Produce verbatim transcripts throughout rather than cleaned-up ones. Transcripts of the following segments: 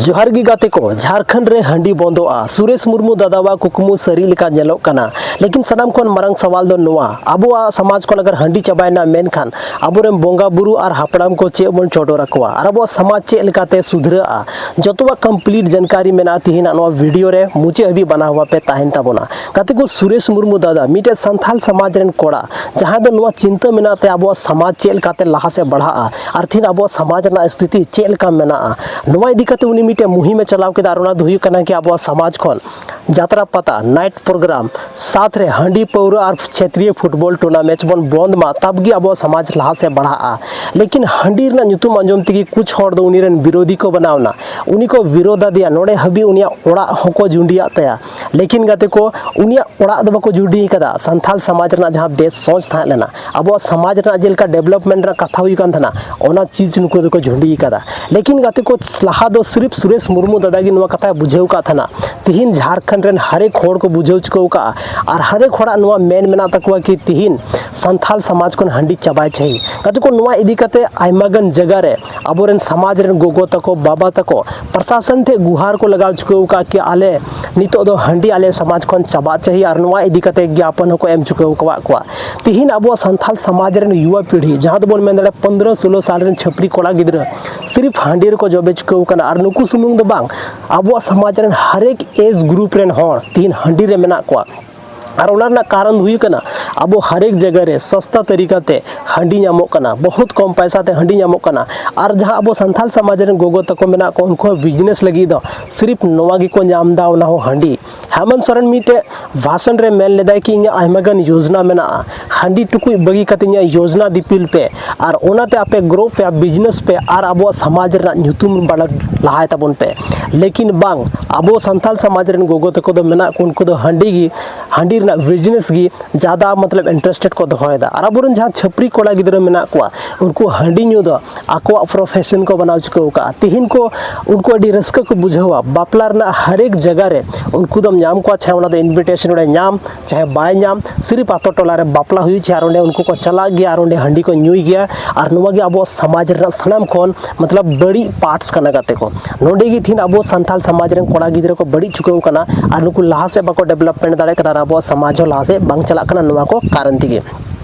ᱡᱚᱦᱟᱨ ᱜᱮ ᱜᱟᱛᱮ ᱠᱚ, ᱡᱷᱟᱲᱠᱷᱚᱸᱰ ᱨᱮ ᱦᱟᱺᱰᱤ ᱵᱚᱱᱫᱚᱜᱼᱟ, ᱥᱩᱨᱮᱥ ᱢᱩᱨᱢᱩ ᱫᱟᱫᱟᱣᱟᱜ ᱠᱩᱠᱢᱩ ᱥᱟᱹᱨᱤ ᱞᱮᱠᱟ ᱧᱮᱞᱚᱜ ᱠᱟᱱᱟ᱾ ᱞᱮᱠᱤᱱ ᱥᱟᱱᱟᱢ ᱠᱷᱚᱱ ᱢᱟᱨᱟᱝ ᱥᱟᱣᱟᱞ ᱫᱚ ᱱᱚᱣᱟ, ᱟᱵᱚᱣᱟᱜ ᱥᱚᱢᱟᱡᱽ ᱠᱷᱚᱱ ᱟᱜᱟᱨ ᱦᱟᱺᱰᱤ ᱪᱟᱵᱟᱭᱮᱱᱟ ᱢᱮᱱᱠᱷᱟᱱ ᱟᱵᱚᱨᱮᱱ ᱵᱚᱸᱜᱟ ᱵᱩᱨᱩ ᱟᱨ ᱦᱟᱯᱲᱟᱢ ᱠᱚ ᱪᱮᱫ ᱵᱚᱱ ᱪᱚᱰᱚᱨ ᱟᱠᱚᱣᱟ ᱟᱨ ᱟᱵᱚᱣᱟᱜ ᱥᱚᱢᱟᱡᱽ ᱪᱮᱫ ᱞᱮᱠᱟᱛᱮ ᱥᱩᱫᱷᱨᱟᱹᱜᱼᱟ, ᱡᱚᱛᱚᱣᱟᱜ complete ᱡᱟᱱᱠᱟᱨᱤ ᱢᱮᱱᱟᱜᱼᱟ ᱛᱤᱦᱤᱧᱟᱜ ᱱᱚᱣᱟ video ᱨᱮ᱾ ᱢᱩᱪᱟᱹᱫ ᱦᱟᱹᱵᱤᱡ ᱵᱟᱱᱟᱣ ᱟᱯᱮ ᱛᱟᱦᱮᱱ ᱛᱟᱵᱚᱱᱟ᱾ ᱜᱟᱛᱮ ᱠᱚ, ᱥᱩᱨᱮᱥ ᱢᱩᱨᱢᱩ ᱫᱟᱫᱟ ᱢᱤᱫᱴᱮᱡ ᱥᱟᱱᱛᱷᱟᱞ ᱥᱚᱢᱟᱡᱽ ᱨᱮᱱ ᱠᱚᱲᱟ, ᱡᱟᱦᱟᱸᱭ ᱫᱚ ᱱᱚᱣᱟ ᱪᱤᱱᱛᱟᱹ ᱢᱮᱱᱟᱜ ᱛᱟᱭᱟ ᱟᱵᱚᱣᱟᱜ ᱥᱚᱢᱟᱡᱽ ᱪᱮᱫ ᱞᱮᱠᱟᱛᱮ ᱞᱟᱦᱟ ᱥᱮᱫ ᱵᱟᱲᱦᱟᱜᱼᱟ ᱟᱨ ᱛᱤᱦᱤᱧ ᱟᱵᱚᱣᱟᱜ ᱥᱚᱢᱟᱡᱽ ᱨᱮᱱᱟᱜ ᱥᱛᱷᱤᱛᱤ ᱪᱮᱫ ᱞᱮᱠᱟ ᱢᱮᱱᱟᱜᱼᱟ, ᱱᱚᱣᱟ ᱤᱫᱤ ᱠᱟᱛᱮ ᱩᱱᱤ ᱢᱤᱫᱴᱮᱡ ᱢᱩᱦᱤᱢᱮ ᱪᱟᱞᱟᱣ ᱠᱮᱫᱟ᱾ ᱟᱨ ᱚᱱᱟ ᱫᱚ ᱦᱩᱭᱩᱜ ᱠᱟᱱᱟ ᱠᱤ ᱟᱵᱚᱣᱟᱜ ᱥᱚᱢᱟᱡᱽ ᱠᱷᱚᱱ ᱡᱟᱛᱨᱟ ᱯᱟᱛᱟ, night program, ᱥᱟᱛ ᱨᱮ ᱦᱟᱺᱰᱤ ᱯᱟᱹᱣᱨᱟᱹ ᱟᱨ ᱪᱷᱮᱛᱨᱤᱭᱟᱹ football tournament ᱵᱚᱱ ᱵᱚᱱᱫ ᱢᱟ, ᱛᱟᱵ ᱜᱮ ᱟᱵᱚᱣᱟᱜ ᱥᱚᱢᱟᱡᱽ ᱞᱟᱦᱟ ᱥᱮᱫ ᱵᱟᱲᱦᱟᱜᱼᱟ᱾ ᱞᱮᱠᱤᱱ ᱦᱟᱺᱰᱤ ᱨᱮᱱᱟᱜ ᱧᱩᱛᱩᱢ ᱟᱸᱡᱚᱢ ᱛᱮᱜᱮ ᱠᱩᱪ ᱦᱚᱲ ᱫᱚ ᱩᱱᱤ ᱨᱮᱱ ᱵᱤᱨᱳᱫᱷᱤ ᱠᱚ ᱵᱮᱱᱟᱣ ᱮᱱᱟ, ᱩᱱᱤ ᱠᱚ ᱵᱤᱨᱳᱫ ᱟᱫᱮᱭᱟ, ᱱᱚᱰᱮ ᱦᱟᱹᱵᱤᱡ ᱩᱱᱤᱭᱟᱜ ᱚᱲᱟᱜ ᱦᱚᱸᱠᱚ ᱡᱩᱸᱰᱤᱭᱟᱜ ᱛᱟᱭᱟ᱾ ᱞᱮᱠᱤᱱ ᱜᱟᱛᱮ ᱠᱚ, ᱩᱱᱤᱭᱟᱜ ᱚᱲᱟᱜ ᱫᱚ ᱵᱟᱠᱚ ᱡᱩᱸᱰᱤ ᱟᱠᱟᱫᱟ, ᱥᱟᱱᱛᱷᱟᱞ ᱥᱚᱢᱟᱡᱽ ᱨᱮᱱᱟᱜ ᱡᱟᱦᱟᱸ ᱵᱮᱥ ᱥᱚᱪ ᱛᱟᱦᱮᱸ ᱞᱮᱱᱟ, ᱟᱵᱚᱣᱟᱜ ᱥᱚᱢᱟᱡᱽ ᱨᱮᱱᱟᱜ ᱡᱮᱞᱮᱠᱟ development ᱨᱮᱱᱟᱜ ᱠᱟᱛᱷᱟ ᱦᱩᱭ ᱠᱟᱱ ᱛᱟᱦᱮᱱᱟ, ᱚᱱᱟ ᱪᱤᱡᱽ ᱱᱩᱠᱩ ᱫᱚᱠᱚ ᱡᱩᱸᱰᱤ ᱟᱠᱟᱫᱟ᱾ ᱞᱮᱠᱤᱱ ᱜᱟᱛᱮ ᱠᱚ, ᱞᱟᱦᱟ ᱫᱚ ᱥᱤᱨᱤᱯ ᱥᱩᱨᱮᱥ ᱢᱩᱨᱢᱩ ᱫᱟᱫᱟ ᱜᱮ ᱱᱚᱣᱟ ᱠᱟᱛᱷᱟᱭ ᱵᱩᱡᱷᱟᱹᱣ ᱠᱟᱜ ᱛᱟᱦᱮᱱᱟ, ᱛᱤᱦᱤᱧ ᱡᱷᱟᱲᱠᱷᱚᱸᱰ ᱨᱮᱱ ᱦᱟᱨᱮᱠ ᱦᱚᱲ ᱠᱚ ᱵᱩᱡᱷᱟᱹᱣ ᱪᱩᱠᱟᱹᱣ ᱠᱟᱜᱼᱟ᱾ ᱟᱨ ᱦᱟᱨᱮᱠ ᱦᱚᱲᱟᱜ ᱱᱚᱣᱟ ᱢᱮᱱ ᱢᱮᱱᱟᱜ ᱛᱟᱠᱚᱣᱟ ᱠᱤ ᱛᱤᱦᱤᱧ ᱥᱟᱱᱛᱷᱟᱞ ᱥᱚᱢᱟᱡᱽ ᱠᱷᱚᱱ ᱦᱟᱺᱰᱤ ᱪᱟᱵᱟᱭ ᱪᱟᱹᱦᱤ᱾ ᱜᱟᱛᱮ ᱠᱚ, ᱱᱚᱣᱟ ᱤᱫᱤ ᱠᱟᱛᱮ ᱟᱭᱢᱟ ᱜᱟᱱ ᱡᱟᱭᱜᱟ ᱨᱮ ᱟᱵᱚᱨᱮᱱ ᱥᱚᱢᱟᱡᱽ ᱨᱮᱱ ᱜᱚᱜᱚ ᱛᱟᱠᱚ, ᱵᱟᱵᱟ ᱛᱟᱠᱚ ᱯᱨᱚᱥᱟᱥᱚᱱ ᱴᱷᱮᱱ ᱜᱩᱦᱟᱨ ᱠᱚ ᱞᱟᱜᱟᱣ ᱪᱩᱠᱟᱹᱣ ᱠᱟᱜᱼᱟ ᱠᱤ ᱟᱞᱮ ᱱᱤᱛᱚᱜ ᱫᱚ ᱦᱟᱺᱰᱤ ᱟᱞᱮ ᱥᱚᱢᱟᱡᱽ ᱠᱷᱚᱱ ᱪᱟᱵᱟᱜ ᱪᱟᱹᱦᱤ, ᱟᱨ ᱱᱚᱣᱟ ᱤᱫᱤ ᱠᱟᱛᱮ ᱜᱮ ᱟᱯᱟᱱ ᱦᱚᱸᱠᱚ ᱮᱢ ᱪᱩᱠᱟᱹᱣ ᱟᱠᱟᱫ ᱠᱚᱣᱟ᱾ ᱛᱤᱦᱤᱧ ᱟᱵᱚᱣᱟᱜ ᱥᱟᱱᱛᱷᱟᱞ ᱥᱚᱢᱟᱡᱽ ᱨᱮᱱ ᱭᱩᱣᱟ ᱯᱤᱲᱦᱤ, ᱡᱟᱦᱟᱸ ᱫᱚᱵᱚᱱ ᱢᱮᱱ ᱫᱟᱲᱮᱭᱟᱜᱼᱟ ᱯᱚᱱᱫᱽᱨᱚ ᱥᱳᱞᱳ ᱥᱟᱞ ᱨᱮᱱ ᱪᱷᱟᱹᱯᱨᱤ ᱠᱚᱲᱟ ᱜᱤᱫᱽᱨᱟᱹ, ᱥᱤᱨᱤᱯ ᱦᱟᱺᱰᱤ ᱨᱮᱠᱚ ᱡᱚᱵᱮ ᱪᱩᱠᱟᱹᱣ ᱠᱟᱱᱟ᱾ ᱟᱨ ᱱᱩᱠᱩ ᱥᱩᱢᱩᱝ ᱫᱚ ᱵᱟᱝ, ᱟᱵᱚᱣᱟᱜ ᱥᱚᱢᱟᱡᱽ ᱨᱮᱱ ᱦᱟᱨᱮᱠ age group ᱨᱮᱱ ᱦᱚᱲ ᱛᱤᱦᱤᱧ ᱦᱟᱺᱰᱤ ᱨᱮ ᱢᱮᱱᱟᱜ ᱠᱚᱣᱟ᱾ ᱟᱨ ᱚᱱᱟ ᱨᱮᱱᱟᱜ ᱠᱟᱨᱚᱱ ᱫᱚ ᱦᱩᱭᱩᱜ ᱠᱟᱱᱟ, ᱟᱵᱚ ᱦᱟᱨᱮᱠ ᱡᱟᱭᱜᱟ ᱨᱮ ᱥᱚᱥᱛᱟ ᱛᱟᱹᱨᱤᱠᱟ ᱛᱮ ᱦᱟᱺᱰᱤ ᱧᱟᱢᱚᱜ ᱠᱟᱱᱟ, ᱵᱚᱦᱩᱛ ᱠᱚᱢ ᱯᱟᱭᱥᱟ ᱛᱮ ᱦᱟᱺᱰᱤ ᱧᱟᱢᱚᱜ ᱠᱟᱱᱟ᱾ ᱟᱨ ᱡᱟᱦᱟᱸ ᱟᱵᱚ ᱥᱟᱱᱛᱷᱟᱞ ᱥᱚᱢᱟᱡᱽ ᱨᱮᱱ ᱜᱚᱜᱚ ᱛᱟᱠᱚ ᱢᱮᱱᱟᱜ ᱠᱚᱣᱟ, ᱩᱱᱠᱩ ᱦᱚᱸ business ᱞᱟᱹᱜᱤᱫ ᱫᱚ ᱥᱤᱨᱤᱯ ᱱᱚᱣᱟ ᱜᱮᱠᱚ ᱧᱟᱢ ᱮᱫᱟ, ᱚᱱᱟ ᱦᱚᱸ ᱦᱟᱺᱰᱤ᱾ ᱦᱮᱢᱚᱱᱛ ᱥᱚᱨᱮᱱ ᱢᱤᱫᱴᱮᱡ ᱵᱷᱟᱥᱚᱱ ᱨᱮ ᱢᱮᱱ ᱞᱮᱫᱟᱭ ᱠᱤ ᱤᱧᱟᱹᱜ ᱟᱭᱢᱟ ᱜᱟᱱ ᱭᱳᱡᱽᱱᱟ ᱢᱮᱱᱟᱜᱼᱟ, ᱦᱟᱺᱰᱤ ᱴᱩᱠᱩᱡ ᱵᱟᱹᱜᱤ ᱠᱟᱛᱮ ᱤᱧᱟᱹᱜ ᱭᱳᱡᱽᱱᱟ ᱫᱤᱯᱤᱞ ᱯᱮ, ᱟᱨ ᱚᱱᱟᱛᱮ ᱟᱯᱮ grow ᱯᱮ, business ᱯᱮ, ᱟᱨ ᱟᱵᱚᱣᱟᱜ ᱥᱚᱢᱟᱡᱽ ᱨᱮᱱᱟᱜ ᱧᱩᱛᱩᱢ ᱵᱟᱲᱟ ᱞᱟᱦᱟᱭ ᱛᱟᱵᱚᱱ ᱯᱮ᱾ ᱞᱮᱠᱤᱱ ᱵᱟᱝ, ᱟᱵᱚ ᱥᱟᱱᱛᱟᱞ ᱥᱚᱢᱟᱡᱽ ᱨᱮᱱ ᱜᱚᱜᱚ ᱛᱟᱠᱚ ᱫᱚ ᱢᱮᱱᱟᱜ ᱠᱚ, ᱩᱱᱠᱩ ᱫᱚ ᱦᱟᱺᱰᱤ ᱜᱮ, ᱦᱟᱺᱰᱤ ᱨᱮᱱᱟᱜ business ᱜᱮ ᱡᱟᱫᱟ ᱢᱚᱛᱞᱚᱵ interested ᱠᱚ ᱫᱚᱦᱚᱭᱮᱫᱟ᱾ ᱟᱨ ᱟᱵᱚᱨᱮᱱ ᱡᱟᱦᱟᱸ ᱪᱷᱟᱹᱯᱨᱤ ᱠᱚᱲᱟ ᱜᱤᱫᱽᱨᱟᱹ ᱢᱮᱱᱟᱜ ᱠᱚᱣᱟ, ᱩᱱᱠᱩ ᱦᱟᱺᱰᱤ ᱧᱩ ᱫᱚ ᱟᱠᱚᱣᱟᱜ profession ᱠᱚ ᱵᱮᱱᱟᱣ ᱪᱩᱠᱟᱹᱣ ᱠᱟᱜᱼᱟ᱾ ᱛᱤᱦᱤᱧ ᱠᱚ, ᱩᱱᱠᱩ ᱟᱹᱰᱤ ᱨᱟᱹᱥᱠᱟᱹ ᱠᱚ ᱵᱩᱡᱷᱟᱹᱣᱟ, ᱵᱟᱯᱞᱟ ᱨᱮᱱᱟᱜ ᱦᱟᱨᱮᱠ ᱡᱟᱭᱜᱟ ᱨᱮ ᱩᱱᱠᱩ ᱫᱚᱢ ᱧᱟᱢ ᱠᱚᱣᱟ, ᱪᱟᱦᱮ ᱚᱱᱟ ᱫᱚ invitation ᱚᱸᱰᱮ ᱧᱟᱢ ᱪᱟᱦᱮ ᱵᱟᱭ ᱧᱟᱢ, ᱥᱤᱨᱤᱯ ᱟᱛᱳ ᱴᱚᱞᱟ ᱨᱮ ᱵᱟᱯᱞᱟ ᱦᱩᱭᱩᱜ ᱪᱟᱦᱮ ᱟᱨ ᱚᱸᱰᱮ ᱩᱱᱠᱩ ᱠᱚ ᱪᱟᱞᱟᱜ ᱜᱮᱭᱟ ᱟᱨ ᱚᱸᱰᱮ ᱦᱟᱺᱰᱤ ᱠᱚ ᱧᱩᱭ ᱜᱮᱭᱟ᱾ ᱟᱨ ᱱᱚᱣᱟ ᱜᱮ ᱟᱵᱚᱣᱟᱜ ᱥᱚᱢᱟᱡᱽ ᱨᱮᱱᱟᱜ ᱥᱟᱱᱟᱢ ᱠᱷᱚᱱ ᱢᱚᱛᱞᱚᱵ ᱵᱟᱹᱲᱤᱡ parts ᱠᱟᱱᱟ ᱜᱟᱛᱮ ᱠᱚ᱾ ᱱᱚᱸᱰᱮ ᱜᱮ ᱛᱤᱦᱤᱧ ᱟᱵᱚ ᱥᱟᱱᱛᱟᱲ ᱥᱚᱢᱟᱡᱽ ᱨᱮᱱ ᱠᱚᱲᱟ ᱜᱤᱫᱽᱨᱟᱹ ᱠᱚ ᱵᱟᱹᱲᱤᱡ ᱪᱩᱠᱟᱹᱣ ᱠᱟᱱᱟ ᱟᱨ ᱱᱩᱠᱩ ᱞᱟᱦᱟ ᱥᱮᱫ ᱵᱟᱠᱚ development ᱫᱟᱲᱮᱭᱟᱜ ᱠᱟᱱᱟ ᱟᱨ ᱟᱵᱚᱣᱟᱜ ᱥᱚᱢᱟᱡᱽ ᱦᱚᱸ ᱞᱟᱦᱟ ᱥᱮᱫ ᱵᱟᱝ ᱪᱟᱞᱟᱜ ᱠᱟᱱᱟ ᱱᱚᱣᱟ ᱠᱚ ᱠᱟᱨᱚᱱ ᱛᱮᱜᱮ᱾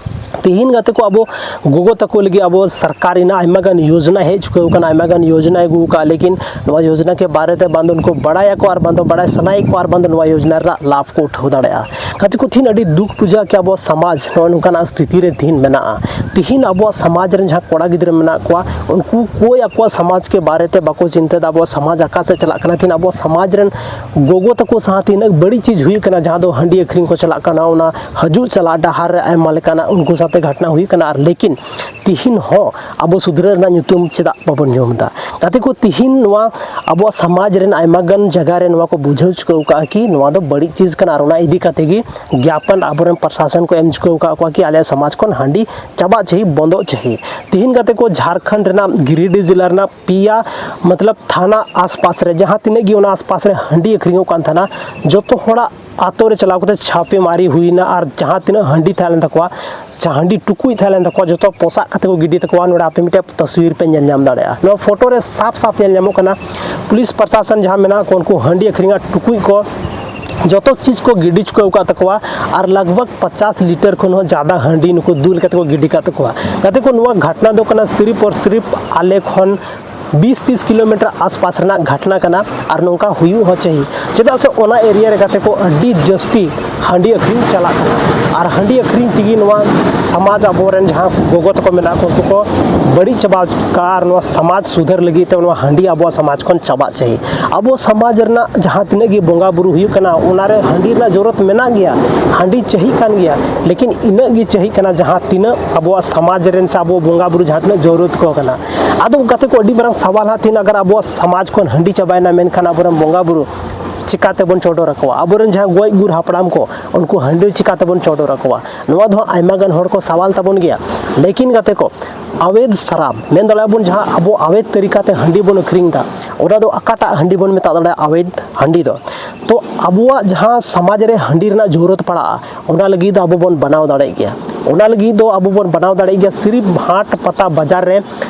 ᱛᱤᱦᱤᱧ ᱜᱟᱛᱮ ᱠᱚ ᱟᱵᱚ ᱜᱚᱜᱚ ᱛᱟᱠᱚ ᱞᱟᱹᱜᱤᱫ ᱟᱵᱚ ᱥᱚᱨᱠᱟᱨ ᱨᱮᱱᱟᱜ ᱟᱭᱢᱟ ᱜᱟᱱ ᱭᱳᱡᱽᱱᱟ ᱦᱮᱡ ᱪᱩᱠᱟᱹᱣ ᱠᱟᱱᱟ, ᱟᱭᱢᱟ ᱜᱟᱱ ᱭᱳᱡᱽᱱᱟ ᱟᱹᱜᱩ ᱟᱠᱟᱫᱼᱟ, ᱞᱮᱠᱤᱱ ᱱᱚᱣᱟ ᱭᱳᱡᱽᱱᱟ ᱠᱮ ᱵᱟᱨᱮ ᱛᱮ ᱵᱟᱝ ᱫᱚ ᱩᱱᱠᱩ ᱵᱟᱲᱟᱭᱟᱠᱚ ᱟᱨ ᱵᱟᱝ ᱫᱚ ᱵᱟᱲᱟᱭ ᱥᱟᱱᱟᱭᱮᱫ ᱠᱚᱣᱟ ᱟᱨ ᱵᱟᱝ ᱫᱚ ᱱᱚᱣᱟ ᱭᱳᱡᱽᱱᱟ ᱨᱮᱱᱟᱜ ᱞᱟᱵᱷ ᱠᱚ ᱩᱴᱷᱟᱹᱣ ᱫᱟᱲᱮᱭᱟᱜᱼᱟ᱾ ᱜᱟᱛᱮ ᱠᱚ ᱛᱤᱦᱤᱧ ᱟᱹᱰᱤ ᱫᱩᱠ ᱵᱩᱡᱷᱟᱹᱜᱼᱟ ᱠᱤ ᱟᱵᱚᱣᱟᱜ ᱥᱚᱢᱟᱡᱽ ᱱᱚᱜᱼᱚ ᱱᱚᱝᱠᱟᱱᱟᱜ ᱥᱛᱷᱤᱛᱤ ᱨᱮ ᱛᱤᱦᱤᱧ ᱢᱮᱱᱟᱜᱼᱟ᱾ ᱛᱤᱦᱤᱧ ᱟᱵᱚᱣᱟᱜ ᱥᱚᱢᱟᱡᱽ ᱨᱮᱱ ᱡᱟᱦᱟᱸ ᱠᱚᱲᱟ ᱜᱤᱫᱽᱨᱟᱹ ᱢᱮᱱᱟᱜ ᱠᱚᱣᱟ ᱩᱱᱠᱩ ᱠᱚᱭ ᱟᱠᱚᱣᱟᱜ ᱥᱚᱢᱟᱡᱽ ᱠᱮ ᱵᱟᱨᱮ ᱛᱮ ᱵᱟᱠᱚ ᱪᱤᱱᱛᱟᱹ ᱮᱫᱟ, ᱟᱵᱚᱣᱟᱜ ᱥᱚᱢᱟᱡᱽ ᱚᱠᱟ ᱥᱮᱫ ᱪᱟᱞᱟᱜ ᱠᱟᱱᱟ᱾ ᱛᱤᱦᱤᱧ ᱟᱵᱚᱣᱟᱜ ᱥᱚᱢᱟᱡᱽ ᱨᱮᱱ ᱜᱚᱜᱚ ᱛᱟᱠᱚ ᱥᱟᱶ ᱛᱤᱱᱟᱹᱜ ᱵᱟᱹᱲᱤᱡ ᱪᱤᱡᱽ ᱦᱩᱭᱩᱜ ᱠᱟᱱᱟ, ᱡᱟᱦᱟᱸ ᱫᱚ ᱦᱟᱺᱰᱤ ᱟᱹᱠᱷᱨᱤᱧ ᱠᱚ ᱪᱟᱞᱟᱜ ᱠᱟᱱᱟ, ᱚᱱᱟ ᱦᱤᱡᱩᱜ ᱪᱟᱞᱟᱜ ᱰᱟᱦᱟᱨ ᱨᱮ ᱟᱭᱢᱟ ᱞᱮᱠᱟᱱᱟᱜ ᱩᱱᱠᱩ ᱥᱟᱶᱛᱮ ᱜᱷᱟᱴᱱᱟ ᱦᱩᱭᱩᱜ ᱠᱟᱱᱟ᱾ ᱟᱨ ᱞᱮᱠᱤᱱ ᱛᱤᱦᱤᱧ ᱦᱚᱸ ᱟᱵᱚ ᱥᱩᱫᱷᱨᱟᱹ ᱨᱮᱱᱟᱜ ᱧᱩᱛᱩᱢ ᱪᱮᱫᱟᱜ ᱵᱟᱵᱚᱱ ᱧᱩᱢ ᱮᱫᱟ? ᱜᱟᱛᱮ ᱠᱚ, ᱛᱤᱦᱤᱧ ᱱᱚᱣᱟ ᱟᱵᱚᱣᱟᱜ ᱥᱚᱢᱟᱡᱽ ᱨᱮᱱ ᱟᱭᱢᱟ ᱜᱟᱱ ᱡᱟᱭᱜᱟ ᱨᱮ ᱱᱚᱣᱟ ᱠᱚ ᱵᱩᱡᱷᱟᱹᱣ ᱪᱩᱠᱟᱹᱣ ᱠᱟᱜᱼᱟ ᱠᱤ ᱱᱚᱣᱟ ᱫᱚ ᱵᱟᱹᱲᱤᱡ ᱪᱤᱡᱽ ᱠᱟᱱᱟ, ᱟᱨ ᱚᱱᱟ ᱤᱫᱤ ᱠᱟᱛᱮ ᱜᱮ ᱜᱮᱭᱟᱯᱚᱱ ᱟᱵᱚᱨᱮᱱ ᱯᱨᱚᱥᱟᱥᱚᱱ ᱠᱚ ᱮᱢ ᱪᱩᱠᱟᱹᱣ ᱠᱟᱜ ᱠᱚᱣᱟ ᱠᱤ ᱟᱞᱮᱭᱟᱜ ᱥᱚᱢᱟᱡᱽ ᱠᱷᱚᱱ ᱦᱟᱺᱰᱤ ᱪᱟᱵᱟᱜ ᱪᱟᱹᱦᱤ, ᱵᱚᱱᱫᱚᱜ ᱪᱟᱹᱦᱤ᱾ ᱛᱤᱦᱤᱧ ᱜᱟᱛᱮ ᱠᱚ, ᱡᱷᱟᱲᱠᱷᱚᱸᱰ ᱨᱮᱱᱟᱜ ᱜᱤᱨᱤᱰᱤᱦ ᱡᱮᱞᱟ ᱨᱮᱱᱟᱜ ᱯᱮᱭᱟ ᱢᱚᱛᱞᱚᱵ ᱛᱷᱟᱱᱟ ᱟᱥᱯᱟᱥ ᱨᱮ ᱡᱟᱦᱟᱸ ᱛᱤᱱᱟᱹᱜ ᱜᱮ ᱚᱱᱟ ᱟᱥᱯᱟᱥ ᱨᱮ ᱦᱟᱺᱰᱤ ᱟᱹᱠᱷᱨᱤᱧᱚᱜ ᱠᱟᱱ ᱛᱟᱦᱮᱱᱟ, ᱡᱚᱛᱚ ᱦᱚᱲᱟᱜ ᱟᱛᱳ ᱨᱮ ᱪᱟᱞᱟᱣ ᱠᱟᱛᱮ ᱪᱷᱟᱯᱮ ᱢᱟᱨᱤ ᱦᱩᱭᱱᱟ ᱟᱨ ᱡᱟᱦᱟᱸ ᱛᱤᱱᱟᱹᱜ ᱦᱟᱺᱰᱤ ᱛᱟᱦᱮᱸ ᱞᱮᱱ ᱛᱟᱠᱚᱣᱟ, ᱡᱟᱦᱟᱸ ᱦᱟᱺᱰᱤ ᱴᱩᱠᱩᱡ ᱛᱟᱦᱮᱸ ᱞᱮᱱ ᱛᱟᱠᱚᱣᱟ, ᱡᱚᱛᱚ ᱯᱚᱥᱟᱜ ᱠᱟᱛᱮ ᱠᱚ ᱜᱤᱰᱤ ᱛᱟᱠᱚᱣᱟ᱾ ᱱᱚᱰᱮ ᱟᱯᱮ ᱢᱤᱫᱴᱮᱡ ᱛᱚᱥᱣᱤᱨ ᱯᱮ ᱧᱮᱞ ᱧᱟᱢ ᱫᱟᱲᱮᱭᱟᱜᱼᱟ᱾ ᱱᱚᱣᱟ ᱯᱷᱳᱴᱳ ᱨᱮ ᱥᱟᱯ ᱥᱟᱯ ᱧᱮᱞ ᱧᱟᱢᱚᱜ ᱠᱟᱱᱟ ᱯᱩᱞᱤᱥ ᱯᱨᱚᱥᱟᱥᱚᱱ ᱡᱟᱦᱟᱸ ᱢᱮᱱᱟᱜ ᱠᱚ, ᱩᱱᱠᱩ ᱦᱟᱺᱰᱤ ᱟᱹᱠᱷᱨᱤᱧᱟᱜ ᱴᱩᱠᱩᱡ ᱠᱚ ᱡᱚᱛᱚ ᱪᱤᱡᱽ ᱠᱚ ᱜᱤᱰᱤ ᱪᱩᱠᱟᱹᱣ ᱟᱠᱟᱫ ᱛᱟᱠᱚᱣᱟ ᱟᱨ ᱞᱟᱜᱽ ᱵᱷᱟᱜᱽ ᱯᱚᱪᱟᱥ ᱞᱤᱴᱟᱨ ᱠᱷᱚᱱ ᱦᱚᱸ ᱡᱟᱫᱟ ᱦᱟᱺᱰᱤ ᱱᱩᱠᱩ ᱫᱩᱞ ᱠᱟᱛᱮ ᱠᱚ ᱜᱤᱰᱤ ᱠᱟᱜ ᱛᱟᱠᱚᱣᱟ᱾ ᱜᱟᱛᱮ ᱠᱚ, ᱱᱚᱣᱟ ᱜᱷᱟᱴᱱᱟ ᱫᱚ ᱠᱟᱱᱟ ᱥᱤᱨᱤᱯ ᱟᱨ ᱥᱤᱨᱤᱯ ᱟᱞᱮ ᱠᱷᱚᱱ ᱵᱤᱥ ᱛᱤᱥ ᱠᱤᱞᱳᱢᱤᱴᱟᱨ ᱟᱥᱯᱟᱥ ᱨᱮᱱᱟᱜ ᱜᱷᱟᱴᱱᱟ ᱠᱟᱱᱟ ᱟᱨ ᱱᱚᱝᱠᱟ ᱦᱩᱭᱩᱜ ᱦᱚᱸ ᱪᱟᱹᱦᱤ, ᱪᱮᱫᱟᱜ ᱥᱮ ᱚᱱᱟ ᱮᱨᱤᱭᱟ ᱨᱮ ᱜᱟᱛᱮ ᱠᱚ ᱟᱹᱰᱤ ᱡᱟᱹᱥᱛᱤ ᱦᱟᱺᱰᱤ ᱟᱹᱠᱷᱨᱤᱧ ᱪᱟᱞᱟᱜ ᱠᱟᱱᱟ ᱟᱨ ᱦᱟᱺᱰᱤ ᱟᱹᱠᱷᱨᱤᱧ ᱛᱮᱜᱮ ᱱᱚᱣᱟ ᱥᱚᱢᱟᱡᱽ ᱟᱵᱚᱨᱮᱱ ᱡᱟᱦᱟᱸ ᱜᱚᱜᱚ ᱛᱟᱠᱚ ᱢᱮᱱᱟᱜ ᱠᱚ ᱩᱱᱠᱩ ᱠᱚ ᱵᱟᱹᱲᱤᱡ ᱪᱟᱵᱟ ᱟᱠᱟᱫᱼᱟ ᱟᱨ ᱱᱚᱣᱟ ᱥᱚᱢᱟᱡᱽ ᱥᱩᱫᱷᱟᱹᱨ ᱞᱟᱹᱜᱤᱫ ᱛᱮ ᱱᱚᱣᱟ ᱦᱟᱺᱰᱤ ᱟᱵᱚᱣᱟᱜ ᱥᱚᱢᱟᱡᱽ ᱠᱷᱚᱱ ᱪᱟᱵᱟᱜ ᱪᱟᱹᱦᱤ᱾ ᱟᱵᱚ ᱥᱚᱢᱟᱡᱽ ᱨᱮᱱᱟᱜ ᱡᱟᱦᱟᱸ ᱛᱤᱱᱟᱹᱜ ᱜᱮ ᱵᱚᱸᱜᱟ ᱵᱩᱨᱩ ᱦᱩᱭᱩᱜ ᱠᱟᱱᱟ ᱚᱱᱟᱨᱮ ᱦᱟᱺᱰᱤ ᱨᱮᱱᱟᱜ ᱡᱚᱨᱩᱨᱟᱛ ᱢᱮᱱᱟᱜ ᱜᱮᱭᱟ, ᱦᱟᱺᱰᱤ ᱪᱟᱹᱦᱤᱜ ᱠᱟᱱ ᱜᱮᱭᱟ, ᱞᱮᱠᱤᱱ ᱤᱱᱟᱹᱜ ᱜᱮ ᱪᱟᱹᱦᱤᱜ ᱠᱟᱱᱟ ᱡᱟᱦᱟᱸ ᱛᱤᱱᱟᱹᱜ ᱟᱵᱚᱣᱟᱜ ᱥᱚᱢᱟᱡᱽ ᱨᱮᱱ ᱥᱮ ᱟᱵᱚ ᱵᱚᱸᱜᱟ ᱵᱩᱨᱩ ᱡᱟᱦᱟᱸ ᱛᱤᱱᱟᱹᱜ ᱡᱚᱨᱩᱨᱟᱛ ᱠᱚ ᱠᱟᱱᱟ᱾ ᱟᱫᱚ ᱜᱟᱛᱮ ᱠᱚ, ᱟᱹᱰᱤ ᱢᱟᱨᱟᱝ ᱥᱟᱣᱟᱞ ᱦᱟᱸᱜ ᱛᱤᱦᱤᱧ ᱟᱜᱟᱨ ᱟᱵᱚᱣᱟᱜ ᱥᱚᱢᱟᱡᱽ ᱠᱷᱚᱱ ᱦᱟᱺᱰᱤ ᱪᱟᱵᱟᱭᱮᱱᱟ, ᱢᱮᱱᱠᱷᱟᱱ ᱟᱵᱚᱨᱮᱱ ᱵᱚᱸᱜᱟ ᱵᱩᱨᱩ ᱪᱤᱠᱟ ᱛᱮᱵᱚᱱ ᱪᱚᱰᱚᱨ ᱟᱠᱚᱣᱟ? ᱟᱵᱚᱨᱮᱱ ᱡᱟᱦᱟᱸ ᱜᱚᱡ ᱜᱩᱨ ᱦᱟᱯᱲᱟᱢ ᱠᱚ, ᱩᱱᱠᱩ ᱦᱟᱺᱰᱤ ᱪᱤᱠᱟ ᱛᱮᱵᱚᱱ ᱪᱚᱰᱚᱨ ᱟᱠᱚᱣᱟ? ᱱᱚᱣᱟ ᱫᱚ ᱦᱟᱸᱜ ᱟᱭᱢᱟ ᱜᱟᱱ ᱦᱚᱲ ᱠᱚ ᱥᱟᱣᱟᱞ ᱛᱟᱵᱚᱱ ᱜᱮᱭᱟ᱾ ᱞᱮᱠᱤᱱ ᱜᱟᱛᱮ ᱠᱚ, ᱟᱵᱮᱫ ᱥᱟᱨᱟᱵ ᱢᱮᱱ ᱫᱟᱲᱮᱭᱟᱜᱼᱟ ᱵᱚᱱ, ᱡᱟᱦᱟᱸ ᱟᱵᱚ ᱟᱵᱮᱫ ᱛᱟᱹᱨᱤᱠᱟ ᱛᱮ ᱦᱟᱺᱰᱤ ᱵᱚᱱ ᱟᱹᱠᱷᱨᱤᱧ ᱮᱫᱟ, ᱚᱱᱟ ᱫᱚ ᱚᱠᱟᱴᱟᱜ ᱦᱟᱺᱰᱤ ᱵᱚᱱ ᱢᱮᱛᱟᱜ ᱫᱟᱲᱮᱭᱟᱜᱼᱟ? ᱟᱵᱮᱫ ᱦᱟᱺᱰᱤ ᱫᱚ ᱛᱚ ᱟᱵᱚᱣᱟᱜ ᱡᱟᱦᱟᱸ ᱥᱚᱢᱟᱡᱽ ᱨᱮ ᱦᱟᱺᱰᱤ ᱨᱮᱱᱟᱜ ᱡᱚᱨᱩᱨᱟᱛ ᱯᱟᱲᱟᱜᱼᱟ, ᱚᱱᱟ ᱞᱟᱹᱜᱤᱫ ᱫᱚ ᱟᱵᱚ ᱵᱚᱱ ᱵᱮᱱᱟᱣ ᱫᱟᱲᱮᱭᱟᱜ ᱜᱮᱭᱟ᱾ ᱚᱱᱟ ᱞᱟᱹᱜᱤᱫ ᱫᱚ ᱟᱵᱚ ᱵᱚᱱ ᱵᱮᱱᱟᱣ ᱫᱟᱲᱮᱭᱟᱜ ᱜᱮᱭᱟ, ᱥᱤᱨᱤᱯ ᱦᱟᱴ ᱯᱟᱛᱟ ᱵᱟᱡᱟᱨ ᱨᱮ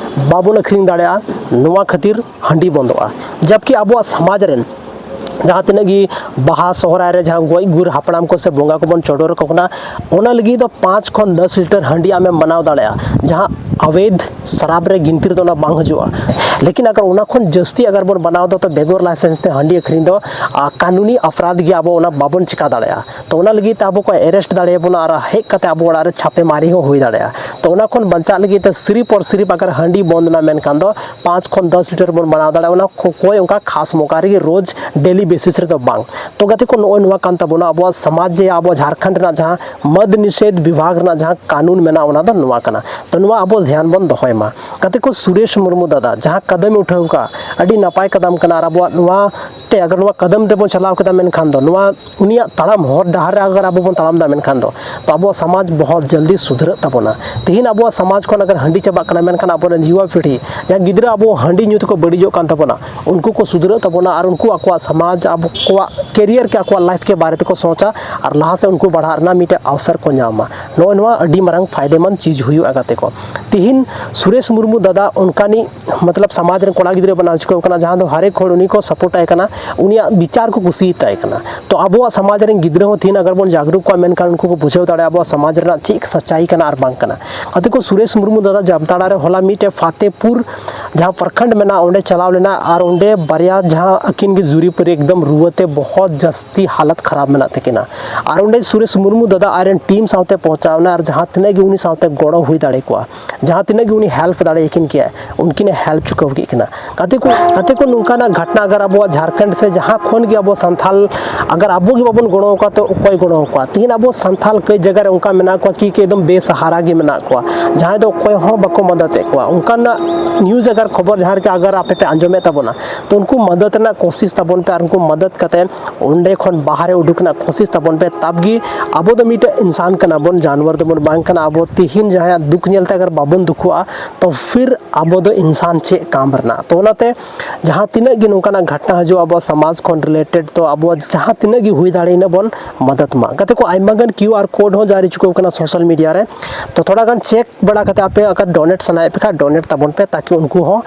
ᱵᱟᱵᱚᱱ ᱟᱹᱠᱷᱨᱤᱧ ᱫᱟᱲᱮᱭᱟᱜᱼᱟ᱾ ᱱᱚᱣᱟ ᱠᱷᱟᱹᱛᱤᱨ ᱦᱟᱺᱰᱤ ᱵᱚᱱᱫᱚᱜᱼᱟ᱾ ᱡᱟᱵᱠᱤ ᱟᱵᱚᱣᱟᱜ ᱥᱚᱢᱟᱡᱽ ᱨᱮᱱ ᱡᱟᱦᱟᱸ ᱛᱤᱱᱟᱹᱜ ᱜᱮ ᱵᱟᱦᱟ ᱥᱚᱦᱨᱟᱭ ᱨᱮ ᱡᱟᱦᱟᱸ ᱜᱚᱡ ᱜᱩᱨ ᱦᱟᱯᱲᱟᱢ ᱠᱚ ᱥᱮ ᱵᱚᱸᱜᱟ ᱠᱚᱵᱚᱱ ᱪᱚᱰᱚᱨ ᱟᱠᱚ ᱠᱟᱱᱟ, ᱚᱱᱟ ᱞᱟᱹᱜᱤᱫ ᱫᱚ ᱯᱟᱸᱪ ᱠᱷᱚᱱ ᱫᱚᱥ ᱞᱤᱴᱟᱨ ᱦᱟᱺᱰᱤ ᱟᱢᱮᱢ ᱵᱮᱱᱟᱣ ᱫᱟᱲᱮᱭᱟᱜᱼᱟ, ᱡᱟᱦᱟᱸ ᱟᱵᱮᱫᱷ ᱥᱟᱨᱟᱯ ᱨᱮ ᱜᱤᱱᱛᱤ ᱨᱮᱫᱚ ᱚᱱᱟ ᱵᱟᱝ ᱦᱤᱡᱩᱜᱼᱟ᱾ ᱞᱮᱠᱤᱱ ᱟᱜᱟᱨ ᱚᱱᱟ ᱠᱷᱚᱱ ᱡᱟᱹᱥᱛᱤ ᱟᱜᱟᱨ ᱵᱚᱱ ᱵᱮᱱᱟᱣ ᱫᱟ, ᱛᱚ ᱵᱮᱜᱚᱨ ᱞᱟᱭᱥᱮᱱᱥ ᱛᱮ ᱦᱟᱺᱰᱤ ᱟᱹᱠᱷᱨᱤᱧ ᱫᱚ ᱟ, ᱠᱟᱹᱱᱩᱱᱤ ᱚᱯᱨᱟᱫᱷ ᱜᱮ, ᱟᱵᱚ ᱚᱱᱟ ᱵᱟᱵᱚᱱ ᱪᱤᱠᱟ ᱫᱟᱲᱮᱭᱟᱜᱼᱟ᱾ ᱛᱚ ᱚᱱᱟ ᱞᱟᱹᱜᱤᱫ ᱛᱮ ᱟᱵᱚ ᱠᱚ ᱮᱨᱮᱥᱴ ᱫᱟᱲᱮᱭᱟᱵᱚᱱᱟ ᱟᱨ ᱦᱮᱡ ᱠᱟᱛᱮ ᱟᱵᱚ ᱚᱲᱟᱜ ᱨᱮ ᱪᱷᱟᱯᱮ ᱢᱟᱨᱤ ᱦᱚᱸ ᱦᱩᱭ ᱫᱟᱲᱮᱭᱟᱜᱼᱟ᱾ ᱛᱚ ᱚᱱᱟ ᱠᱷᱚᱱ ᱵᱟᱧᱪᱟᱜ ᱞᱟᱹᱜᱤᱫ ᱛᱮ ᱥᱤᱨᱤᱯ ᱚᱨ ᱥᱤᱨᱤᱯ ᱟᱜᱟᱨ ᱦᱟᱺᱰᱤ ᱵᱚᱱᱫ ᱮᱱᱟ ᱢᱮᱱᱠᱷᱟᱱ ᱫᱚ ᱯᱟᱸᱪ ᱠᱷᱚᱱ ᱫᱚᱥ ᱞᱤᱴᱟᱨ ᱵᱚᱱ ᱵᱮᱱᱟᱣ ᱫᱟᱲᱮᱭᱟᱜᱼᱟ᱾ ᱚᱱᱟ ᱠᱚ-, ᱠᱚᱭ ᱚᱱᱠᱟ ᱠᱷᱟᱥ ᱢᱚᱠᱟ ᱨᱮᱜᱮ, ᱨᱳᱡᱽ ᱰᱮᱞᱤ ᱵᱮᱥᱤᱥ ᱨᱮᱫᱚ ᱵᱟᱝ᱾ ᱛᱚ ᱜᱟᱛᱮ ᱠᱚ, ᱱᱚᱜᱼᱚᱭ ᱱᱚᱣᱟ ᱠᱟᱱ ᱛᱟᱵᱚᱱᱟ ᱟᱵᱚᱣᱟᱜ ᱥᱚᱢᱟᱡᱽ ᱡᱮ ᱟᱵᱚ ᱡᱷᱟᱲᱠᱷᱚᱸᱰ ᱨᱮᱱᱟᱜ ᱡᱟᱦᱟᱸ ᱢᱚᱫ ᱱᱤᱥᱮᱫᱷ ᱵᱤᱵᱷᱟᱜᱽ ᱨᱮᱱᱟᱜ ᱡᱟᱦᱟᱸ ᱠᱟᱹᱱᱩᱱ ᱢᱮᱱᱟᱜᱼᱟ, ᱚᱱᱟ ᱫᱚ ᱱᱚᱣᱟ ᱠᱟᱱᱟ᱾ ᱛᱚ ᱱᱚᱣᱟ ᱟᱵᱚ ᱫᱷᱮᱭᱟᱱ ᱵᱚᱱ ᱫᱚᱦᱚᱭ ᱢᱟ᱾ ᱜᱟᱛᱮ ᱠᱚ, ᱥᱩᱨᱮᱥ ᱢᱩᱨᱢᱩ ᱫᱟᱫᱟ ᱡᱟᱦᱟᱸ ᱠᱟᱫᱟᱢᱮ ᱩᱴᱷᱟᱹᱣ ᱠᱟᱜᱼᱟ, ᱟᱹᱰᱤ ᱱᱟᱯᱟᱭ ᱠᱟᱫᱟᱢ ᱠᱟᱱᱟ᱾ ᱟᱨ ᱟᱵᱚᱣᱟᱜ ᱱᱚᱣᱟ ᱛᱮ, ᱟᱜᱟᱨ ᱱᱚᱣᱟ ᱠᱟᱫᱟᱢ ᱛᱮᱵᱚᱱ ᱪᱟᱞᱟᱣ ᱠᱮᱫᱟ, ᱢᱮᱱᱠᱷᱟᱱ ᱫᱚ ᱱᱚᱣᱟ ᱩᱱᱤᱭᱟᱜ ᱛᱟᱲᱟᱢ ᱦᱚᱨ ᱰᱟᱦᱟᱨ ᱨᱮ ᱟᱜᱟᱨ ᱟᱵᱚ ᱵᱚᱱ ᱛᱟᱲᱟᱢ ᱮᱫᱟ, ᱢᱮᱱᱠᱷᱟᱱ ᱫᱚ, ᱛᱚ ᱟᱵᱚᱣᱟᱜ ᱥᱚᱢᱟᱡᱽ ᱵᱚᱦᱚᱛ ᱡᱚᱞᱫᱤ ᱥᱩᱫᱷᱨᱟᱹᱜ ᱛᱟᱵᱚᱱᱟ᱾ ᱛᱤᱦᱤᱧ ᱟᱵᱚᱣᱟᱜ ᱥᱚᱢᱟᱡᱽ ᱠᱷᱚᱱ ᱟᱜᱟᱨ ᱦᱟᱺᱰᱤ ᱪᱟᱵᱟᱜ ᱠᱟᱱᱟ, ᱢᱮᱱᱠᱷᱟᱱ ᱟᱵᱚᱨᱮᱱ ᱭᱩᱣᱟ ᱯᱤᱲᱦᱤ, ᱡᱟᱦᱟᱸ ᱜᱤᱫᱽᱨᱟᱹ ᱟᱵᱚ ᱦᱟᱺᱰᱤ ᱧᱩ ᱛᱮᱠᱚ ᱵᱟᱹᱲᱤᱡᱚᱜ ᱠᱟᱱ ᱛᱟᱵᱚᱱᱟ, ᱩᱱᱠᱩ ᱠᱚ ᱥᱩᱫᱷᱨᱟᱹᱜ ᱛᱟᱵᱚᱱᱟ ᱟᱨ ᱩᱱᱠᱩ ᱟᱠᱚᱣᱟᱜ ᱥᱚᱢᱟᱡᱽ, ᱟᱠᱚᱣᱟᱜ ᱠᱮᱨᱤᱭᱟᱨ ᱠᱮ, ᱟᱠᱚᱣᱟᱜ ᱞᱟᱭᱤᱯᱷ ᱠᱮ ᱵᱟᱨᱮ ᱛᱮᱠᱚ ᱥᱚᱪᱟ ᱟᱨ ᱞᱟᱦᱟ ᱥᱮᱫ ᱩᱱᱠᱩ ᱵᱟᱲᱦᱟᱜ ᱨᱮᱱᱟᱜ ᱢᱤᱫᱴᱮᱱ ᱚᱣᱥᱚᱨ ᱠᱚ ᱧᱟᱢᱟ᱾ ᱱᱚᱜᱼᱚᱭ ᱱᱚᱣᱟ ᱟᱹᱰᱤ ᱢᱟᱨᱟᱝ ᱯᱷᱟᱭᱫᱮᱢᱟᱱ ᱪᱤᱡᱽ ᱦᱩᱭᱩᱜᱼᱟ, ᱜᱟᱛᱮ ᱠᱚ᱾ ᱛᱤᱦᱤᱧ ᱥᱩᱨᱮᱥ ᱢᱩᱨᱢᱩ ᱫᱟᱫᱟ ᱚᱱᱠᱟᱱᱤᱡ, ᱢᱚᱛᱞᱚᱵ, ᱥᱚᱢᱟᱡᱽ ᱨᱮᱱ ᱠᱚᱲᱟ ᱜᱤᱫᱽᱨᱟᱹ ᱵᱮᱱᱟᱣ ᱦᱚᱪᱚ ᱠᱟᱱᱟ, ᱡᱟᱦᱟᱸ ᱫᱚ ᱦᱟᱨᱮᱠ ᱦᱚᱲ ᱩᱱᱤ ᱠᱚ ᱥᱟᱯᱳᱨᱴ ᱟᱭ ᱠᱟᱱᱟ, ᱩᱱᱤᱭᱟᱜ ᱵᱤᱪᱟᱨ ᱠᱚ ᱠᱩᱥᱤᱭᱟᱛᱟᱭ ᱠᱟᱱᱟ᱾ ᱛᱚ ᱟᱵᱚᱣᱟᱜ ᱥᱚᱢᱟᱡᱽ ᱨᱮᱱ ᱜᱤᱫᱽᱨᱟᱹ ᱦᱚᱸ ᱛᱤᱦᱤᱧ ᱟᱜᱟᱨ ᱵᱚᱱ ᱡᱟᱜᱽᱨᱩᱠ ᱠᱚᱣᱟ, ᱢᱮᱱᱠᱷᱟᱱ ᱩᱱᱠᱩ ᱠᱚ ᱵᱩᱡᱷᱟᱹᱣ ᱫᱟᱲᱮᱭᱟᱜᱼᱟ ᱟᱵᱚᱣᱟᱜ ᱥᱚᱢᱟᱡᱽ ᱨᱮᱱᱟᱜ ᱪᱮᱫ ᱥᱟᱪᱟᱭ ᱠᱟᱱᱟ ᱟᱨ ᱵᱟᱝ ᱠᱟᱱᱟ᱾ ᱜᱟᱛᱮ ᱠᱚ, ᱥᱩᱨᱮᱥ ᱢᱩᱨᱢᱩ ᱫᱟᱫᱟ ᱡᱟᱢᱛᱟᱲᱟ ᱨᱮ ᱦᱚᱞᱟ ᱢᱤᱫᱴᱮᱡ ᱯᱷᱟᱛᱮᱯᱩᱨ ᱡᱟᱦᱟᱸ ᱯᱨᱚᱠᱷᱚᱸᱰ ᱢᱮᱱᱟᱜᱼᱟ, ᱚᱸᱰᱮ ᱪᱟᱞᱟᱣ ᱞᱮᱱᱟ ᱟᱨ ᱚᱸᱰᱮ ᱵᱟᱨᱭᱟ ᱡᱟᱦᱟᱸ ᱟᱹᱠᱤᱱ ᱜᱮ ᱡᱩᱨᱤ ᱯᱟᱹᱨᱤ ᱮᱠᱫᱚᱢ ᱨᱩᱣᱟᱹ ᱛᱮ ᱵᱚᱦᱚᱛ ᱡᱟᱹᱥᱛᱤ ᱦᱟᱞᱚᱛ ᱠᱷᱟᱨᱟᱯ ᱢᱮᱱᱟᱜ ᱛᱟᱹᱠᱤᱱᱟ᱾ ᱟᱨ ᱚᱸᱰᱮ ᱥᱩᱨᱮᱥ ᱢᱩᱨᱢᱩ ᱫᱟᱫᱟ ᱟᱡ ᱨᱮᱱ ᱴᱤᱢ ᱥᱟᱶᱛᱮ ᱯᱚᱦᱪᱟᱣ ᱮᱱᱟ ᱟᱨ ᱡᱟᱦᱟᱸ ᱛᱤᱱᱟᱹᱜ ᱜᱮ ᱩᱱᱤ ᱥᱟᱶᱛᱮ ᱜᱚᱲᱚ ᱦᱩᱭ ᱫᱟᱲᱮ ᱠᱚᱣᱟ, ᱡᱟᱦᱟᱸ ᱛᱤᱱᱟᱹᱜ ᱜᱮ ᱩᱱᱤ ᱦᱮᱞᱯ ᱫᱟᱲᱮᱭᱟᱠᱤᱱ ᱠᱮᱭᱟ, ᱩᱱᱠᱤᱱᱮ ᱦᱮᱞᱯ ᱪᱩᱠᱟᱹᱣ ᱠᱮᱫ ᱠᱤᱱᱟ᱾ ᱜᱟᱛᱮ ᱠᱚ, ᱜᱟᱛᱮ ᱠᱚ, ᱱᱚᱝᱠᱟᱱᱟᱜ ᱜᱷᱚᱴᱱᱟ ᱟᱜᱟᱨ ᱟᱵᱚᱣᱟᱜ ᱡᱷᱟᱲᱠᱷᱚᱸᱰ ᱥᱮ ᱡᱟᱦᱟᱸ ᱠᱷᱚᱱ ᱜᱮ ᱟᱵᱚ ᱥᱟᱱᱛᱷᱟᱞ, ᱟᱜᱟᱨ ᱟᱵᱚ ᱜᱮ ᱵᱟᱵᱚᱱ ᱜᱚᱲᱚ ᱟᱠᱚᱣᱟ, ᱛᱚ ᱚᱠᱚᱭ ᱜᱚᱲᱚ ᱟᱠᱚᱣᱟ? ᱛᱤᱦᱤᱧ ᱟᱵᱚ ᱥᱟᱱᱛᱷᱟᱞ ᱠᱟᱹᱡ ᱡᱟᱭᱜᱟ ᱨᱮ ᱚᱱᱠᱟ ᱢᱮᱱᱟᱜ ᱠᱚᱣᱟ ᱠᱤ, ᱠᱤ ᱮᱠᱫᱚᱢ ᱵᱮᱥᱟᱦᱟᱨᱟ ᱜᱮ ᱢᱮᱱᱟᱜ ᱠᱚᱣᱟ, ᱡᱟᱦᱟᱸᱭ ᱫᱚ ᱚᱠᱚᱭ ᱦᱚᱸ ᱵᱟᱠᱚ ᱢᱚᱫᱚᱫᱮᱫ ᱠᱚᱣᱟ᱾ ᱚᱱᱠᱟᱱᱟᱜ ᱱᱤᱭᱩᱡᱽ ᱟᱜᱟᱨ ᱠᱷᱚᱵᱚᱨ ᱡᱟᱦᱟᱸ ᱨᱮᱜᱮ ᱟᱜᱟᱨ ᱟᱯᱮ ᱯᱮ ᱟᱸᱡᱚᱢᱮᱫ ᱛᱟᱵᱚᱱᱟ, ᱛᱚ ᱩᱱᱠᱩ ᱢᱚᱫᱚᱫ ᱨᱮᱱᱟᱜ ᱠᱳᱥᱤᱥ ᱛᱟᱵᱚᱱ ᱯᱮ ᱟᱨ ᱩᱱᱠᱩ ᱢᱚᱫᱚᱫ ᱠᱟᱛᱮ ᱚᱸᱰᱮ ᱠᱷᱚᱱ ᱵᱟᱦᱨᱮ ᱩᱰᱩᱠ ᱨᱮᱱᱟᱜ ᱠᱳᱥᱤᱥ ᱛᱟᱵᱚᱱ ᱯᱮ, ᱛᱟᱵ ᱜᱮ ᱟᱵᱚ ᱫᱚ ᱢᱤᱫᱴᱮᱡ ᱤᱱᱥᱟᱱ ᱠᱟᱱᱟ ᱵᱚᱱ, ᱡᱟᱱᱣᱟᱨ ᱫᱚ ᱵᱚᱱ ᱵᱟᱝ ᱠᱟᱱᱟ᱾ ᱟᱵᱚ ᱛᱤᱦᱤᱧ ᱡᱟᱦᱟᱸᱭᱟᱜ ᱫᱩᱠ ᱧᱮᱞ ᱛᱮ ᱟᱜᱟᱨ ᱵᱟᱵᱚ ᱵᱚᱱ ᱫᱩᱠᱷᱚᱜᱼᱟ, ᱛᱚ ᱯᱷᱤᱨ ᱟᱵᱚ ᱫᱚ ᱤᱱᱥᱟᱱ ᱪᱮᱫ ᱠᱟᱢ ᱨᱮᱱᱟᱜ? ᱛᱚ ᱚᱱᱟᱛᱮ ᱡᱟᱦᱟᱸ ᱛᱤᱱᱟᱹᱜ ᱜᱮ ᱱᱚᱝᱠᱟᱱᱟᱜ ᱜᱷᱚᱴᱱᱟ ᱦᱤᱡᱩᱜᱼᱟ ᱟᱵᱚ ᱥᱚᱢᱟᱡᱽ ᱠᱷᱚᱱ ᱨᱤᱞᱮᱴᱮᱰ, ᱛᱚ ᱟᱵᱚ ᱡᱟᱦᱟᱸ ᱛᱤᱱᱟᱹᱜ ᱜᱮ ᱦᱩᱭ ᱫᱟᱲᱮᱭᱟᱜᱼᱟ ᱵᱚᱱ ᱢᱚᱫᱚᱫ ᱢᱟ᱾ ᱜᱟᱛᱮ ᱠᱚ, ᱟᱭᱢᱟ ᱜᱟᱱ ᱠᱤᱭᱩ ᱟᱨ ᱠᱳᱰ ᱦᱚᱸ ᱡᱟᱹᱨᱤ ᱪᱩᱠᱟᱹᱣ ᱠᱟᱱᱟ ᱥᱳᱥᱟᱞ ᱢᱤᱰᱤᱭᱟ ᱨᱮ, ᱛᱚ ᱛᱷᱚᱲᱟ ᱜᱟᱱ ᱪᱮᱠ ᱵᱟᱲᱟ ᱠᱟᱛᱮ ᱟᱯᱮ ᱟᱜᱟᱨ ᱰᱚᱱᱮᱴ ᱥᱟᱱᱟᱭᱮᱫ ᱯᱮ ᱠᱷᱟᱱ ᱰᱚᱱᱮᱴ ᱛᱟᱵᱚᱱ ᱯᱮ, ᱛᱟᱠᱤ ᱩᱱᱠᱩ ᱦᱚᱸ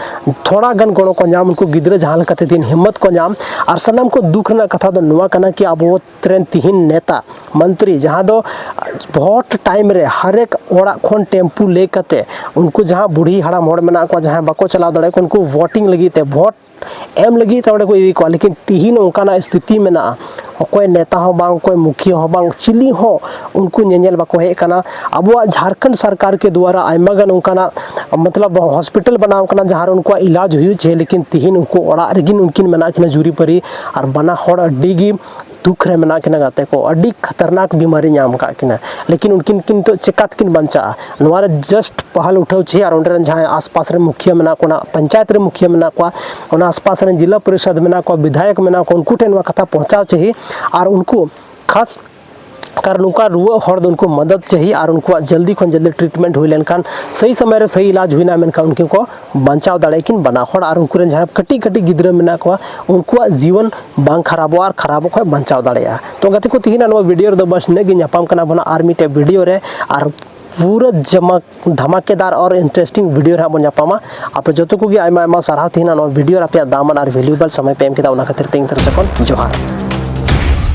ᱛᱷᱚᱲᱟ ᱜᱟᱱ ᱜᱚᱲᱚ ᱠᱚ ᱧᱟᱢ, ᱩᱱᱠᱩ ᱜᱤᱫᱽᱨᱟᱹ ᱡᱟᱦᱟᱸ ᱞᱮᱠᱟᱛᱮ ᱫᱤᱱ ᱦᱤᱢᱢᱚᱛ ᱠᱚ ᱧᱟᱢ᱾ ᱟᱨ ᱥᱟᱱᱟᱢ ᱠᱚ ᱫᱩᱠ ᱨᱮᱱᱟᱜ ᱠᱟᱛᱷᱟ ᱫᱚ ᱱᱚᱣᱟ ᱠᱟᱱᱟ ᱠᱤ ᱟᱵᱚ ᱨᱮᱱ ᱛᱤᱦᱤᱧ ᱱᱮᱛᱟ ᱢᱚᱱᱛᱨᱤ ᱡᱟᱦᱟᱸ ᱫᱚ ᱵᱷᱳᱴ ᱴᱟᱭᱤᱢ ᱨᱮ ᱦᱟᱨᱮᱠ ᱚᱲᱟᱜ ᱠᱷᱚᱱ ᱴᱮᱢᱯᱩ ᱞᱟᱹᱭ ᱠᱟᱛᱮ ᱩᱱᱠᱩ ᱡᱟᱦᱟᱸ ᱵᱩᱲᱦᱤ ᱦᱟᱲᱟᱢ ᱦᱚᱲ ᱢᱮᱱᱟᱜ ᱠᱚᱣᱟ, ᱡᱟᱦᱟᱸᱭ ᱵᱟᱠᱚ ᱪᱟᱞᱟᱣ ᱫᱟᱲᱮᱭᱟᱜ ᱠᱟᱱᱟ, ᱩᱱᱠᱩ ᱵᱷᱳᱴᱤᱝ ᱞᱟᱹᱜᱤᱫ ᱛᱮ, ᱵᱷᱳᱴ ᱮᱢ ᱞᱟᱹᱜᱤᱫ ᱛᱮ ᱚᱸᱰᱮ ᱠᱚ ᱤᱫᱤ ᱠᱚᱣᱟ᱾ ᱞᱮᱠᱤᱱ ᱛᱤᱦᱤᱧ ᱚᱱᱠᱟᱱᱟᱜ ᱥᱛᱷᱤᱛᱤ ᱢᱮᱱᱟᱜᱼᱟ, ᱚᱠᱚᱭ ᱱᱮᱛᱟ ᱦᱚᱸ ᱵᱟᱝ, ᱚᱠᱚᱭ ᱢᱩᱠᱷᱤᱭᱟᱹ ᱦᱚᱸ ᱵᱟᱝ, ᱪᱤᱞᱤ ᱦᱚᱸ ᱩᱱᱠᱩ ᱧᱮᱧᱮᱞ ᱵᱟᱠᱚ ᱦᱮᱡ ᱟᱠᱟᱱᱟ᱾ ᱟᱵᱚᱣᱟᱜ ᱡᱷᱟᱲᱠᱷᱚᱸᱰ ᱥᱚᱨᱠᱟᱨ ᱠᱮ ᱫᱩᱣᱟᱨᱟ ᱟᱭᱢᱟ ᱜᱟᱱ ᱚᱱᱠᱟᱱᱟᱜ ᱢᱚᱛᱞᱚᱵ ᱦᱚᱥᱯᱤᱴᱟᱞ ᱵᱮᱱᱟᱣ ᱟᱠᱟᱱᱟ ᱡᱟᱦᱟᱸ ᱨᱮ ᱩᱱᱠᱩᱣᱟᱜ ᱤᱞᱟᱡᱽ ᱦᱩᱭᱩᱜ ᱪᱟᱹᱦᱤ, ᱞᱮᱠᱤᱱ ᱛᱤᱦᱤᱧ ᱩᱱᱠᱩ ᱚᱲᱟᱜ ᱨᱮᱜᱮ ᱩᱱᱠᱤᱱ ᱢᱮᱱᱟᱜ ᱠᱤᱱᱟ ᱡᱩᱨᱤᱯᱟᱹᱨᱤ, ᱟᱨ ᱵᱟᱱᱟ ᱦᱚᱲ ᱟᱹᱰᱤ ᱜᱮ ᱫᱩᱠ ᱨᱮ ᱢᱮᱱᱟᱜ ᱠᱤᱱᱟ ᱜᱟᱛᱮ ᱠᱚ, ᱟᱹᱰᱤ ᱠᱷᱟᱛᱟᱨᱱᱟᱠ ᱵᱤᱢᱟᱨᱤ ᱧᱟᱢ ᱟᱠᱟᱫ ᱠᱤᱱᱟ, ᱞᱮᱠᱤᱱ ᱩᱱᱠᱤᱱ ᱠᱤᱱ ᱱᱤᱛᱚᱜ ᱪᱮᱠᱟ ᱛᱮᱠᱤᱱ ᱵᱟᱧᱪᱟᱜᱼᱟ? ᱱᱚᱣᱟ ᱨᱮ ᱡᱟᱥᱴ ᱯᱟᱦᱟᱞ ᱩᱴᱷᱟᱹᱣ ᱪᱟᱹᱦᱤ, ᱟᱨ ᱚᱸᱰᱮ ᱨᱮᱱ ᱡᱟᱦᱟᱸᱭ ᱟᱥᱯᱟᱥ ᱨᱮ ᱢᱩᱠᱷᱤᱭᱟᱹ ᱢᱮᱱᱟᱜ ᱠᱚᱣᱟ, ᱚᱱᱟ ᱯᱚᱧᱪᱟᱭᱮᱛ ᱨᱮ ᱢᱩᱠᱷᱤᱭᱟᱹ ᱢᱮᱱᱟᱜ ᱠᱚᱣᱟ, ᱚᱱᱟ ᱟᱥᱯᱟᱥ ᱨᱮᱱ ᱡᱤᱞᱟ ᱯᱚᱨᱤᱥᱚᱫᱽ ᱢᱮᱱᱟᱜ ᱠᱚᱣᱟ, ᱵᱤᱫᱷᱟᱭᱚᱠ ᱢᱮᱱᱟᱜ ᱠᱚᱣᱟ, ᱩᱱᱠᱩ ᱴᱷᱮᱱ ᱱᱚᱣᱟ ᱠᱟᱛᱷᱟ ᱯᱚᱦᱪᱟᱣ ᱪᱟᱹᱦᱤ, ᱟᱨ ᱩᱱᱠᱩ ᱠᱷᱟᱥ ᱠᱟᱨ ᱱᱚᱝᱠᱟ ᱨᱩᱣᱟᱹᱜ ᱦᱚᱲ ᱫᱚ ᱩᱱᱠᱩ ᱢᱚᱫᱚᱫ ᱪᱟᱹᱦᱤ, ᱟᱨ ᱩᱱᱠᱩᱣᱟᱜ ᱡᱚᱞᱫᱤ ᱠᱷᱚᱱ ᱡᱚᱞᱫᱤ ᱴᱨᱤᱴᱢᱮᱱᱴ ᱦᱩᱭ ᱞᱮᱱᱠᱷᱟᱱ, ᱥᱟᱹᱦᱤ ᱥᱚᱢᱚᱭ ᱨᱮ ᱥᱟᱹᱦᱤ ᱤᱞᱟᱡᱽ ᱦᱩᱭᱱᱟ, ᱢᱮᱱᱠᱷᱟᱱ ᱩᱱᱠᱤᱱ ᱠᱚ ᱵᱟᱧᱪᱟᱣ ᱫᱟᱲᱮᱭᱟᱜᱼᱟ ᱠᱤᱱ ᱵᱟᱱᱟ ᱦᱚᱲ᱾ ᱟᱨ ᱩᱱᱠᱩ ᱨᱮᱱ ᱡᱟᱦᱟᱸᱭ ᱠᱟᱹᱴᱤᱡ ᱠᱟᱹᱴᱤᱡ ᱜᱤᱫᱽᱨᱟᱹ ᱢᱮᱱᱟᱜ ᱠᱚᱣᱟ, ᱩᱱᱠᱩᱣᱟᱜ ᱡᱤᱭᱚᱱ ᱵᱟᱝ ᱠᱷᱟᱨᱟᱯᱚᱜᱼᱟ ᱟᱨ ᱠᱷᱟᱨᱟᱯᱚᱜ ᱠᱷᱚᱱ ᱵᱟᱧᱪᱟᱣ ᱫᱟᱲᱮᱭᱟᱜᱼᱟ᱾ ᱛᱚ ᱜᱟᱛᱮ ᱠᱚ, ᱛᱤᱦᱤᱧᱟᱜ ᱱᱚᱣᱟ ᱵᱷᱤᱰᱤᱭᱳ ᱨᱮᱫᱚ ᱵᱟᱥ ᱱᱤᱱᱟᱹᱜ ᱜᱮ᱾ ᱧᱟᱯᱟᱢ ᱠᱟᱱᱟ ᱵᱚᱱ ᱟᱨ ᱢᱤᱫᱴᱮᱡ ᱵᱷᱤᱰᱤᱭᱳ ᱨᱮ, ᱟᱨ ᱯᱩᱨᱟᱹ ᱡᱟᱢᱟ ᱫᱷᱟᱢᱟᱠᱮᱫᱟᱨ ᱟᱨ ᱤᱱᱴᱟᱨᱮᱥᱴᱤᱝ ᱵᱷᱤᱰᱤᱭᱳ ᱨᱮ ᱦᱟᱸᱜ ᱵᱚᱱ ᱧᱟᱯᱟᱢᱟ᱾ ᱟᱯᱮ ᱡᱚᱛᱚ ᱠᱚᱜᱮ ᱟᱭᱢᱟ ᱟᱭᱢᱟ ᱥᱟᱨᱦᱟᱣ ᱛᱤᱦᱤᱧᱟᱜ ᱱᱚᱣᱟ ᱵᱷᱤᱰᱤᱭᱳ ᱨᱮ ᱟᱯᱮᱭᱟᱜ ᱫᱟᱢᱟᱱ ᱟᱨ ᱵᱷᱮᱞᱩᱭᱮᱵᱚᱞ ᱥᱚᱢᱚᱭ ᱯᱮ ᱮᱢ ᱠᱮᱫᱟ, ᱚᱱᱟ ᱠᱷᱟᱹᱛᱤᱨ ᱛᱮ ᱤᱧ ᱛᱚᱨᱚᱯ ᱥᱮᱫ ᱠᱷᱚᱱ ᱡᱚᱦᱟᱨ᱾